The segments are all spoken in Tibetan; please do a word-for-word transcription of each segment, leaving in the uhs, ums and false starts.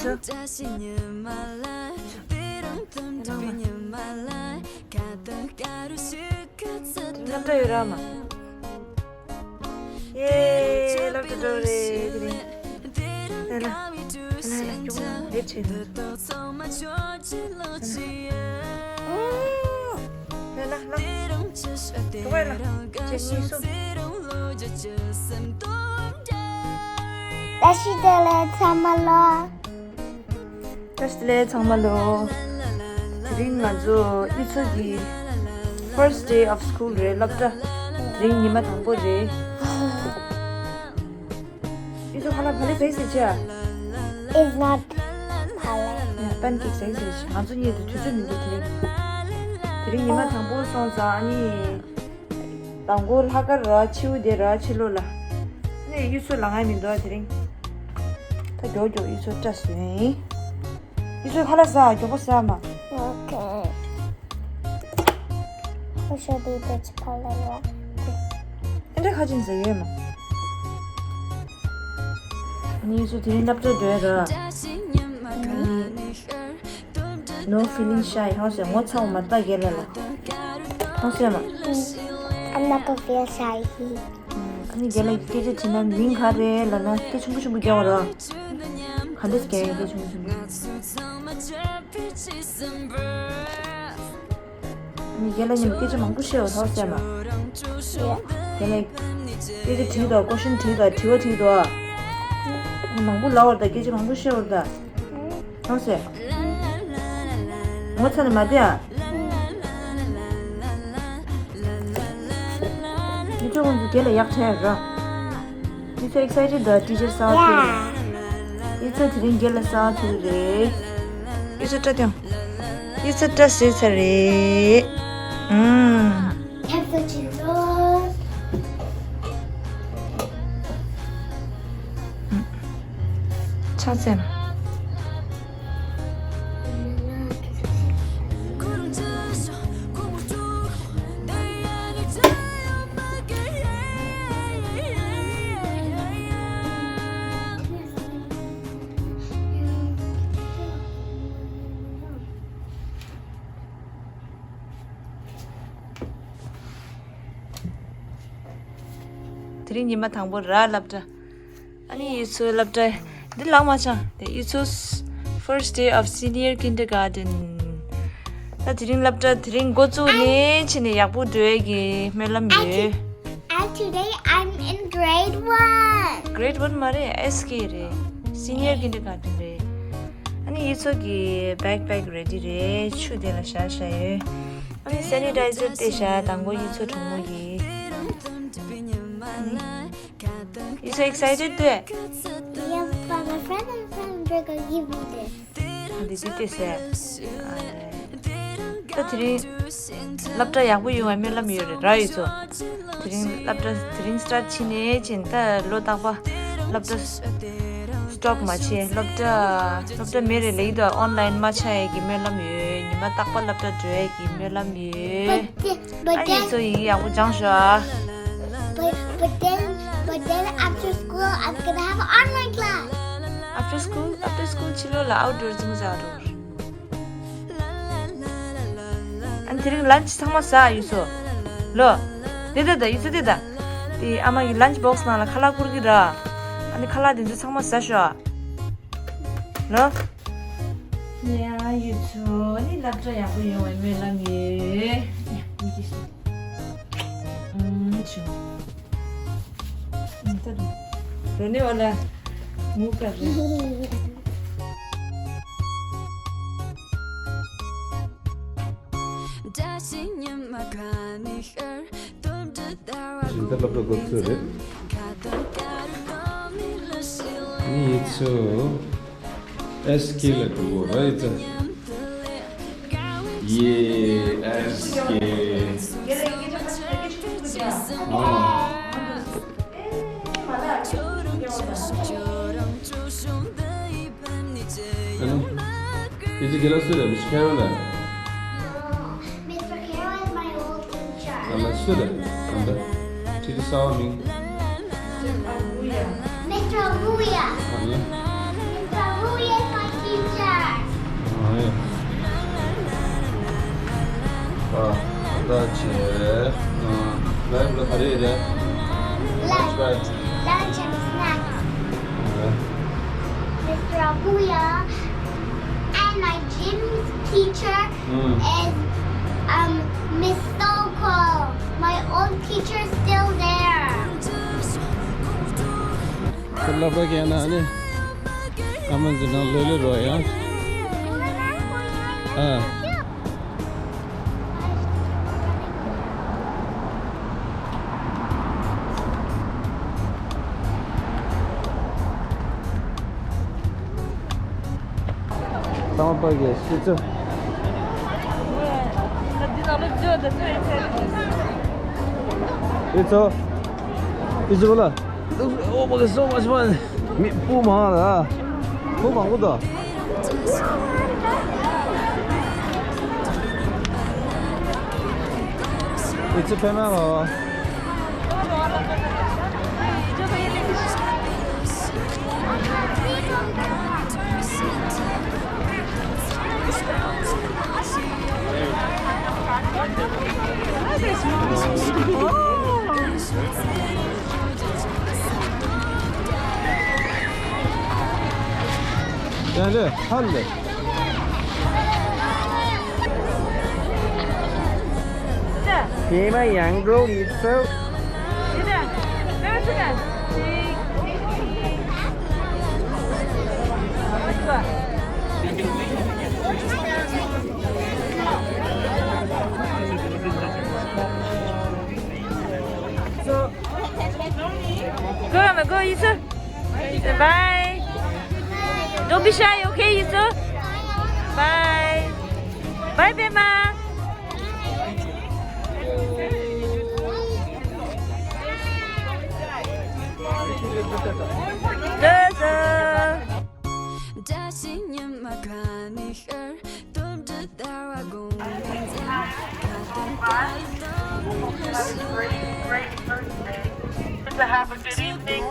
སློབ་གྲྭ་ཡོད་ར་མ། ཡེ། སློབ་གྲྭ་འགྲོ་རེད་དེ་རིང་། ལ་ལ། ལ་ལ་ལ་ལ་ལེབ་བྱེད་དང་། ལ་ལ་ལ། འགྲོ་བ་ལ། ཁྱེད་གཉིས་སུ། བཀྲ་ཤིས་བདེ་ལེགས་ཚང་མ་ལ། བཀྲ་ཤིས་བདེ་ལེགས་ཚང་མ་ལ། དེ་རིང་ང་ཚོ་གཡུ་མཚོ་གི་first day of school རེད། སློབ་གྲྭ་དེ་རིང་ཉི་མ་དང་པོ་རེད། གཡུ་མཚོ་ཁ་ལག་བག་ལེབ་ཟ་ཡི་ཟེར་ཅི་ཨ། It's not བག་ལེབ། ཡ་པན་ཀེག་ཟ་ཡི་ཟེར་ཅི། ང་ཚོ་གཉིས་དེ་དུས་ཚོད་མི་འདུག་དེ་རིང་། དེ་རིང་ཉི་མ་དང་པོ་སོང་ཙང་ཨ་ནི། དང་པོ་ལྷག་དཀར་ར་ཕྱི་པོ་དེ་ར་ཕྱི་ལོགས་ལ། ནས་གཡུ་མཚོ་ལ་ང་མི་འདུག་ཨ་དེ་རིང་། ད་མགྱོགས་མགྱོགས་གཡུ་མཚོ་སྐྲ་བཟོས་ཡིན། གཡུ་མཚོ་ཁ་ལག་ཟ། མགྱོགས་པོ་ཟ་མ། Okay. What should be the color? ཨེ་འདྲ་ཁ་ཅན་ཟེར་ཡོད་མ། ནི་གཡུ་མཚོ་དེ་རིང་སློབ་གྲྭ་འགྲོ་ཡ་ར། No feeling shy ཧང་སེ་ངོ་ཚ་བ་མ་ལྟ་རྒན་ལགས་ལ། ཧང་སེ་མ། I'm not gonna feel shy. ཨ་ནི་རྒན་ལགས་ཀྱི་སྐད་ཆ་དྲིས་ན་མིང་ག་རེ་ལབ་ན་སྐད་ཆུང་ཀུ་ཆུང་ཀུ་རྒྱག་པ་ར། ག་འདྲས་རྒྱག་ཡ་སྐད་ཆུང་ཀུ་ཆུང་ཀུ། ཨ་ནི་རྒན་ལགས་མཉམ་སྐད་ཆ་མང་པོ་བཤད་པ་ཧང་སེ་མ། རྒན་ལགས་སྐད་ཆ་དྲིས་དང་ཀོ་ཤན་དྲིས་དང་དྲི་བ་དྲིས་དང་། མང་པོ་ལབ་པ་ར། སྐད་ཆ་མང་པོ་བཤད་པ་ར། ཧང་སེ། ངོ་ཚ་ནས་མ་བསྡད་ཨ། མི་ཚོ་ཁོང་ཚོ་རྒན་ལགས་ཡག་ཐལ་ར། མི་ཚོ་excited དང་teacher གསར་པ་ཐུག་རེད། མི་ཚོ་དེ་རིང་རྒན་ལགས་གསར་པ་ཐུག་རེད། མི་ཚོ་སྐྲ་བཏང་། མི་ཚོ་སྐྲ་བཟོས་ཚར་རེད། ཨུམ། ཁྱབ་སོ་ཅི་ལོ། ཕྱག་འཚལ། དེ་རིང་ཉི་མ་དང་པོ་ར་སློབ་གྲྭ། ཨ་ནི་གཡུ་མཚོའི་སློབ་གྲྭ་འདི་ལག་མ་འཆང་དེ། གཡུ་མཚོ་first day of senior kindergarten། ད་དེ་རིང་སློབ་གྲྭ་དེ་རིང་འགོ་བཙུགས་ནས་ཕྱིན་ནས་ཡག་པོ་འགྲོ་ཡས་ཀྱི་སྨོན་ལམ་ཡོད། And today I'm in grade one. Grade one མ་རེད། S K རེད། Senior kindergarten རེད། ཨ་ནི་གཡུ་མཚོ་གི་backpack ready རེད། ཆུ་དེ་ལ་བཞག་བཞག་ཡོད། ཨ་ནི་sanitizer དེ་བཞག་དང་པོ་གཡུ་མཚོ་གྲོགས་མོ་གི། ཨ་ནི། You so excited to it? Yeah, but my friend and friend, they're gonna give me this. འདི་འདི་ལྟོས་ཟེར། ད་དེ་རིང་སློབ་གྲྭ་ཡག་པོ་ཡོང་བའི་སྨོན་ལམ་ཡོད་རེད་ར་གཡུ་མཚོ། དེ་རིང་སློབ་གྲྭ་དེ་རིང་start ཕྱིན་ནས་ཕྱིན་ད་ལོ་རྟག་པ་སློབ་གྲྭ་stop མ་བྱེད། སློབ་གྲྭ་སློབ་གྲྭ་མེད་རེད་ལབ་ཀྱི་འདུག online མ་ཆགས་ཡས་ཀྱི་སྨོན་ལམ་ཡོད། ཉི་མ་རྟག་པ་སློབ་གྲྭ་འགྲོ་ཡས་ཀྱི་སྨོན་ལམ་ཡོད། But ཨ་ཡིན་then, ཚོ་ཡིག་ཡག་པོ་སྦྱངས་ཤོག་ཨ། But, but then, but then after school, I'm gonna have an online class. After school, after school ཕྱི་ལོགས་ལ་outdoor ཙམ་ཟ་རོགས། ཨ་དེ་རིང་lunch ཚང་མ་ཟ་ཡུ་སོ། ལོ། དེ་དེ་ད་ཡུ་སོ་དེ་ད། དེ་ཨ་མ་གི་lunch box ནང་ལ་ཁ་ལག་བསྐུར་གི་ར། ཨ་ནི་ཁ་ལག་དེ་ཚོ་ཚང་མ་ཟ་ཤོག་ཨ། ལོ། ཡ་ཡུ་ཚོ་ནི་སློབ་གྲྭ་ཡག་པོ་ཡོང་བའི་སྨོན་ལམ་ཡོད། ཡ་མི་དེ་སོ། ཨུམ་ཆུ། ཨུམ་ད་རུ། རོ་ནེ་བ་ལ་མུ་ཀ་རེ། ཤིང་རྟ་སློབ་གྲྭ་འགོ་ཚུགས་རེད། ཡུ་ཚོ། S K ལ་འགྲོ་གོ་ར་ཡི་ཙ། ཡེ། S K ཨ། ཨ་ནི། ཡི་ཙ་རྒན་ལགས་སུ་རེད། མིས་ཁེ་རོ་ལ། Mister Carroll is my old teacher. ཨ་ལ་སུ་རེད། ཨ་ད། ཁྱེད་ཀྱི་གསར་པ་མིང་། Mister Aguya. ཨ་ནི། Mister Aguya is my ད་ཆེ། ལ་ལ་ག་རེ་རེད། Lunch, lunch and snack. Mister Abuya and my gym teacher is um Miss Soko. My old teacher is still there. ཁྱེད་ལ་པ་གན་ན་ནི་ཨ་མ་འཛིན་ནང་ལོས་ལོས་རོ་ཡ། ཨ། ཚང་མ་པ་གི་སི་ཚོ། ཨི་ཚོ། ཨི་ཚོ་ལ། ཨོ་པ་གི་སོ་མ་ཤི་མ། མི་སྤུ་མང་ལ། སྤུ་མང་པོ་དང་། ཨི་ཚོ་ཕེ་མ་ལ། ཡ་ལེ་ཧ་ལེ། དེ་མ་ཡང་འགྲོ་ཡིན་ཚུལ། Go, Emma, go, Yusuf. Bye. Don't be shy, okay, Yusuf? Bye. Bye, Bema. To have a good evening.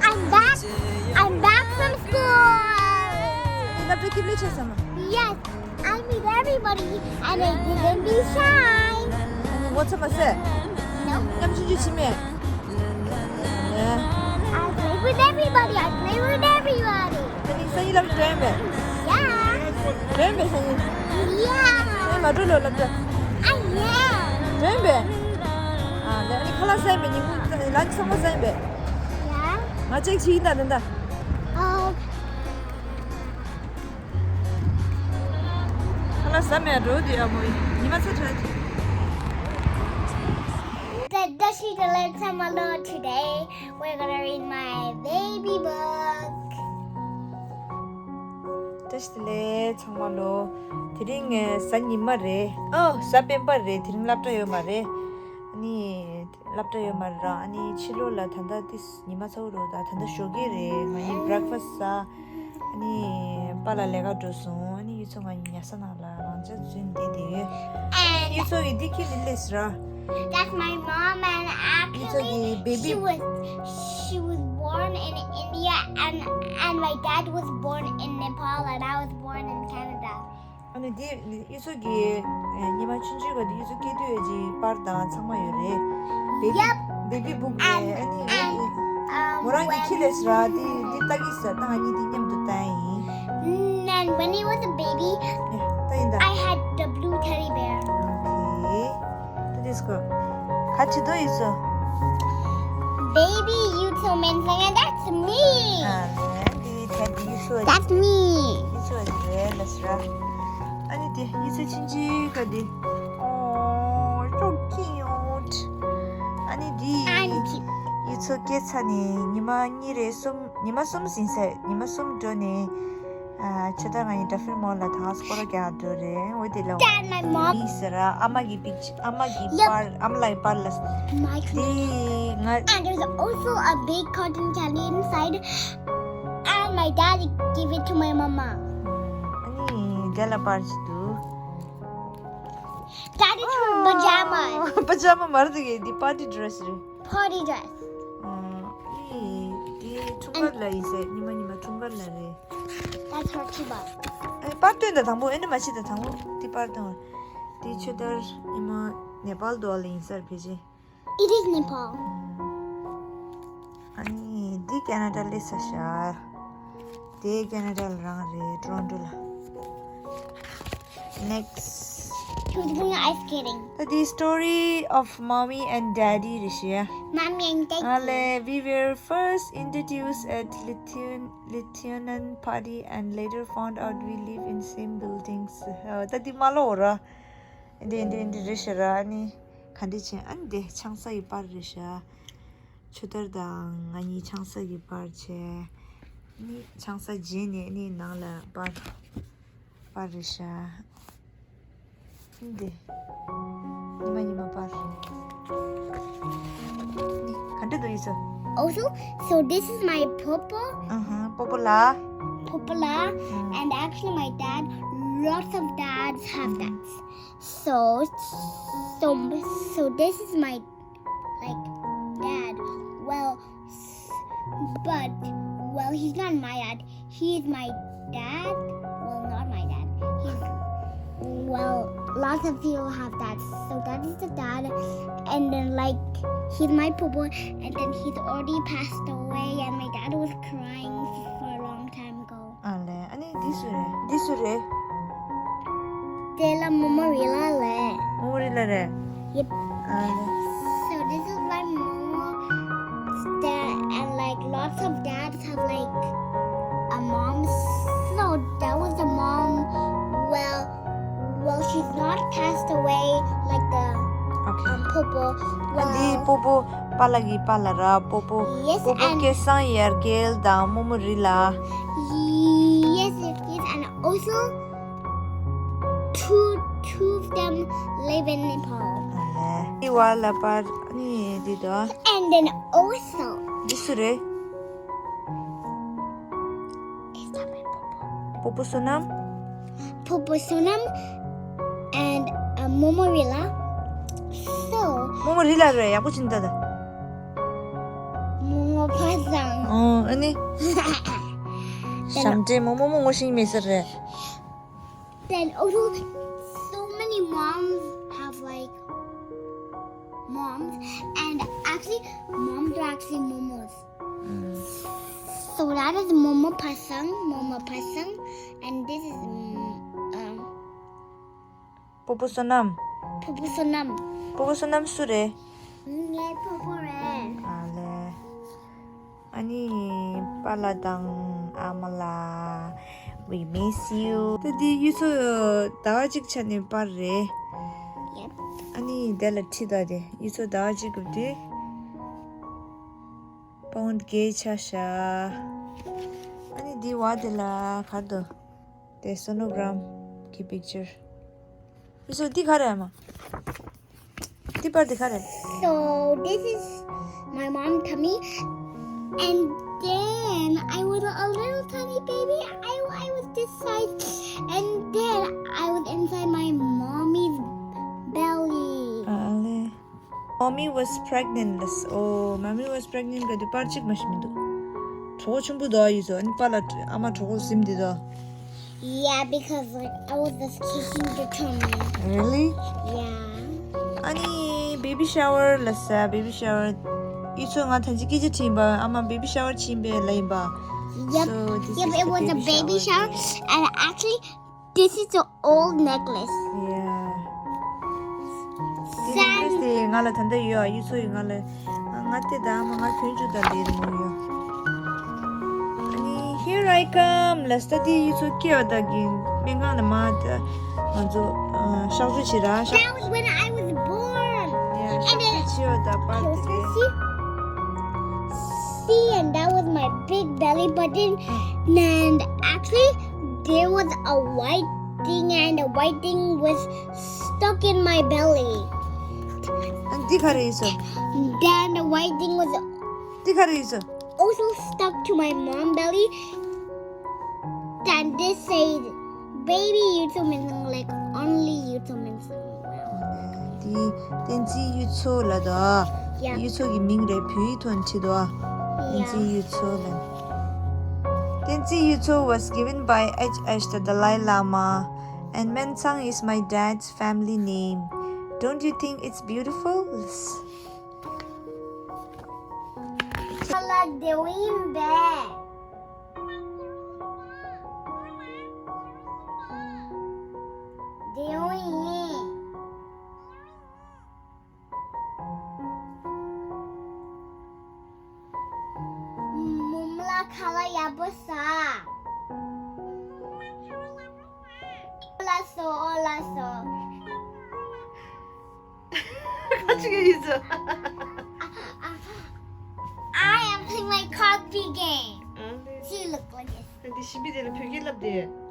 I'm back. I'm back from school. Yes. I meet everybody and I didn't be shy. What's up, I said? No. I played with everybody. I played with everybody. Yeah. Yeah. Yeah. ཁ་ལག་ཟ་མེད་འགྲོ་དེ་ཨ་མོ་ཉི་མ་ཚ་ཚ། Today we're gonna read my baby book. བཀྲ་ཤིས་བདེ་ལེགས་ཚང་མ་ལོ། དེ་རིང་ངས་གཟའ་ཉི་མ་རེད། ཨོ་གཟའ་སྤེན་པ་རེད། དེ་རིང་སློབ་གྲྭ་ཡོད་མ་རེད། ཨ་ནི། སློབ་གྲྭ་ཡོད་མ་རེད་ར། ཨ་ནི་ཕྱི་ལོགས་ལ་ད་ལྟ་ཏིས་ཉི་མ་ཚ་བོ་རུ་ད་ད་ལྟ་ཞོགས་ཀས་རེད། ང་གཉིས་breakfast ཟ། ཨ་ནི་པཱ་ལགས་ལས་ཀ་འགྲོ་སོང་། ཨ་ནི་ཡུལ་ཚོ་ང་གཉིས་ཉལ་ས་ནང་ལ་རང་ཅག་རྫུན་བསྡད་དེ་ཡོད། ཨ་ནི་ཡུལ་ཚོ་གི་འདི་ཁྱི་ལི་ལེས་ར། That's my mom and ཡུལ་ཚོ་གི actually baby she was she was born in India and and my dad was born in Nepal and I was born in Canada. ཨ་ནི་འདི་ཡུལ་ཚོ་གི་ཉི་མ་ཆུང་ཆུང་ག་འདི་ཡུལ་ཚོ་སྐྱེ་དུས་ཀྱི་པར་དང་ཚང་མ་ཡོད་རེད། baby baby book རེད། ཨ་ནི་ང་གཉིས་མོ་རང་གི་ཁྱི་ལས་ར། འདི་འདི་ལྟ་གི་ཟེར་ད་ང་གཉིས་འདི་མཉམ་དུ་ལྟ་ཡིན། And when he was a baby, ལྟ་ཡིན་ད། I had the blue teddy bear. Okay. ད་འདི་སྐོར་ག་ཅི་དོ་ཡིན་སོ། Baby, you too, man. That's me. ཨ་ནི་འདི་ད་འདི་ཡིན་སོ། That's me. ཡིན་སོ་རེད་ལ་སི་ར། ཨ་ནི་དེ་ཡིད་ཚོ་ཆུང་ཆུང་ག་དེ། Oh, so cute. ཨ་ནི་དེ། ཨ་ནི་དེ། ཡིད་ཚོ་སྐྱེས་ཚར་ནས་ཉི་མ་གཉིས་རེ་གསུམ། ཉི་མ་གསུམ་ཟིན་ཚར། ཉི་མ་གསུམ་འགྲོ་ནས། ཨ། ཆུ་ད་ང་ཡི་ཌ་ཕིལ་མོལ་ལ་ད་སྐོར་ར་རྒྱག་འགྲོ་རེད། འོ་དེ་ལ། Dad, my mom. མི་ཟེར་ར། ཨ་མ་གི་པིག་ཨ་མ་གི། Yep. པར། ཨ་མ་ལགས་པར་ལ། My དེ་ང་། And there's also a big cotton candy inside. And my daddy gave it to my mama. ཨ་ནི་རྒྱ་ལ་པར་ཞིག་འདུག Daddy threw Pajamas. པ་ཇ་མ་མ་རེད་དེ་གི་འདི་པར་ཊི་ཌི་རེ་སི་རེད། Party dress. ཨ་ནི་འདི་འཁྲུངས་སྐར་ལ་ཡིན་ཟེར། ཉི་མ་ཉི་མ་འཁྲུངས་སྐར་ལ་རེད། That's what she bought. ཨ་ནི་པར་སྟོན་དང་དང་པོ། ཨེ་ནི་མ་ཕྱི་དང་དང་པོ་འདི་པར་སྟོན། འདི་ཆོས་དར་ཉི་མ་ནེ་པཱལ་དུ་བ་ལ་ཡིན་ཟེར་ཕེབས་རྗེས། It is Nepal. ཨ་ནི་འདི་ཁེ་ན་ཌ་ལ་སླེབས་ས་ཤག་དེ་ཁེ་ན་ཌ་ལ་རང་རེད། ཊོ་རོན་ཊོ་ལ། Next. She was going ice skating. ད་འདི་story of mommy and daddy རེད་ཤག Mommy and daddy. ཨ་ལེ། We were first introduced at Lithuan- Lithuanian party and later found out we live in same buildings. ད་འདི་མ་ལོ་ར། འདི་འདི་འདི་རེད་ཤག་ར། ཨ་ནི་ག་འདྲ་བྱས། ཨ་ནི་འདི་ཆང་ས་ཡི་པར་རེད་ཤག་ཆོས་དར་དང་ང་གཉིས་ཆང་ས་གི་པར་བྱས། ནི་ཆང་ས་རྗེས་ནས་ནི་ནང་ལ་པར་པར་རེད་ཤག་འདི་ཉི་མ་ཉི་མ་པར། ནི་ག་འདྲ་འདུག་ཡིན་ས། Also, so this is my popo, ཨ་ཧ། པོ་པོ་ལ། popola, and actually my dad. Lots of dads have that. So, so, so this is my, like, dad. Well, s- but, well, he's not my dad. He's my dad. Well, not my dad. He's, well, lots of people have dads. So that is the dad. And then, like, he's my popo. And then he's already passed away. And my dad was crying for a long time ago. ཨ་ལེ། ཨ་ནི་འདི་སུ་རེད། འདི་སུ་རེད། དེ་ལ་མོ་མོ་རི་ལ་ལས། མོ་མོ་རི་ལ་རེད། Yep. ཨ་ལེ། So this is my mom, dad, and, like, lots of dads have, like, a mom. So that was the mom. Well, well, she's not passed away like the Okay. um popo. ཨ་འདི་Well, པོ་པོ་པཱ་ལགས་ཀྱི་པཱ་ལགས་ར། པོ་པོ། Yes, པོ་པོ་and- སྐལ་བཟང་ཡར་རྒྱལ་དང་མོ་མོ་རི་ལ། Yes, it is, and also two two of them live in Nepal. ཨ་ལེ། འདི་བ་ལ་པར་ནི་འདི་དོ། And then also, འདི་སུ་རེད། is that my popo? པོ་པོ་བསོད་ནམས། Popo Sonam and uh, Momo Rila. So, མོ་མོ་རི་ལ་རེད། ཡག་པོ་བྱིན་ད་ད། Momo Pasang. ཨོ་ཨ་ནི། ཞམ་འདྲེ་མོ་མོ་མོ་ངོ་ཤེས་མེད་ས་རེད། Then also, so many moms have, like, moms, and actually, moms are actually momos. So that is Momo Pasang, Momo Pasang, and this is mm, um, པོ་པོ་བསོད་ནམས། Popo Sonam. པོ་པོ་བསོད་ནམས་སུ་རེད། Yeah, Popo Red. ཨ་ལེ། ཨ་ནི་པཱ་ལགས་དང་ཨ་མ་ལགས། We miss you. ད་འདི་གཡུ་མཚོ་ཟླ་བ་གཅིག་ཆ་ནས་པར་རེད། Yep. ཨ་ནི་དེ་ལ་ཁྲིད་ད་དེ་གཡུ་མཚོ་ཟླ་བ་གཅིག་གི་དུས། པའུནཌ་བརྒྱད་ཆགས་ཤག་ཨ་ནི་འདི་བ་དེ་ལ་གར་དུ། དེ་སོ་ནོ་གྷ་རམ་གྱི་པིག་ཅར། ཨི་སོ་འདི་ག་རེ་ཨ་མ། འདི་པར་འདི་ག་རེ། So this is my mom tummy, and then I was a little tiny baby. I I was this size, and then I was inside my mommy's belly. ཨ་ལེ། Mommy was pregnant ལས། ཨོ། Mommy was pregnant ག་དུས་པར་གཅིག་མ་ཤི་མི་འདུག་གྲོད་ཁོག་ཆེན་པོ་འདུག་ཨ། ཡིན་ཟོ། ཨ་ནི་པཱ་ལགས་ཨ་མ་གྲོད་ཁོག་ཟིམ་འདི་འདུག Yeah, because, like, I was just kicking the tummy. Really? Yeah. ཨ་ནི་baby shower ལས། baby shower། ཡིན་ཟོ། ང་ཐེངས་གཅིག་སྐད་ཆ་དྲིས་པ། ཨ་མ་baby shower བྱིན་པའི་ལ་ཡིན་པ། Yep. So this Yep, is it the was a baby shower, and actually, this is the old necklace. Yeah. Sand. དེ་ང་ལ་ད་ལྟ་ཡོད་ཨ། ཡིན་ཟོ། ཡིན། ང་ལ་ང་དེ་ད་ཨ་མ་ང་གྱོན་བཅུག་ད་ལེ་རི་མོ་ཡོད། ཨ་ནི་here I come ལས། ད་དེ་ཡིན་ཟོ། སྐྱེ་བ་དག་གི་སྨན་ཁང་ནས་མ་ད་ང་ཚོ་ཨ་གཤག་བཅོས་བྱེད་ར། གཤག- That was when I was born. Yeah, གཤག་བཅོས་བྱེད་པ་དག་པར་དེ་རེད། See? See, and that was my big belly button. And actually, there was a white thing, and the white thing was stuck in my belly. ཨ་འདི་ག་རེ་ཡིན་ཟོ། Then the white thing was འདི་ག་རེ་ཡིན་ཟོ། also stuck to my mom belly. Then this said, "Baby, you too, like, only you too." དེ་བསྟན་འཛིན་གཡུ་མཚོ་ལ་དོ། Yeah. གཡུ་མཚོ་གི་མིང་རེད། བོད་ཡིག་ཐོག་ནས་བྲིས་དོ། བསྟན་འཛིན། Yeah. གཡུ་མཚོ་ལ། བསྟན་འཛིན་གཡུ་མཚོ was given by H H the Dalai Lama, and Mensang is my dad's family name. Don't you think it's beautiful? Like the wind back. The wind. མོ་མོ་ལ་ཁ་ལག་ཡག་པོ་ཟ། ཨོ་ལ་སོ། ཨོ་ལ་སོ། ཁ་ཅིག་ཡིན་ཟེར། I am playing my copy game. See, look like this. འདི་ཞིམ་པའི་དེ་ལ་བོད་སྐད་བསླབ་དེ།